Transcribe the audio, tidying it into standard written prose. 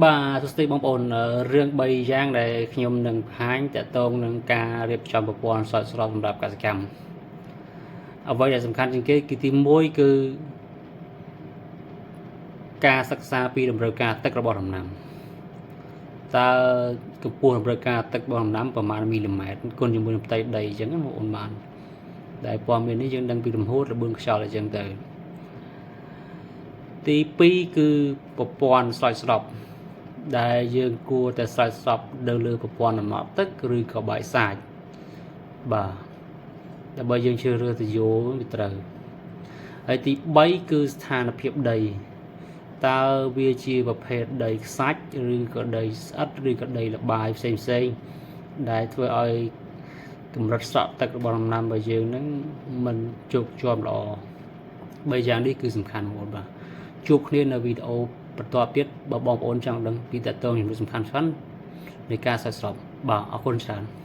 បាទសួស្តីបងប្អូនរឿង3យ៉ាងដែលខ្ញុំនឹងបង្ហាញតកតងនឹងការរៀបចំប្រព័ន្ធស្រោចស្រពសម្រាប់កសិកម្មអ្វីដែលសំខាន់ជាងគេគឺទី1គឺការសិក្សាពីតម្រូវការទឹករបស់ដំណាំតើកម្ពស់តម្រូវការទឹករបស់ដំណាំប្រមាណមីលីម៉ែត្រគុណជាមួយនឹងផ្ទៃដីអញ្ចឹងណាបងប្អូនបានដែលព័ត៌មាននេះយើងដឹងពីរំហួតល្បឿនខ្យល់អញ្ចឹងទៅទី2គឺប្រព័ន្ធស្រោចស្រពដែលយើងគួរតែស្រោចស្រពនៅលើប្រព័ន្ធដំណក់ទឹកឬក៏បាយសាច់បាទដើម្បីយើងជ្រើសរើសទៅយោវាត្រូវហើយទី3គឺស្ថានភាពដីតើវាជាប្រភេទដីខ្សាច់ឬក៏ដីស្អិតឬក៏ដីល្បាយផ្សេងផ្សេងដែលធ្វើឲ្យកម្រិតស្រក់ទឹករបស់ដំណាំរបស់យើងនឹងមិនជោគជាំល្អបីយ៉ាងនេះគឺសំខាន់បងប្អូនបាទជួបគ្នានៅវីដេអូបន្តទៀតបើបងប្អូនចង់ដឹងពីតកតងចំណុចសំខាន់ៗនៃការស្រោចស្រពបាទអរគុណច្រើន។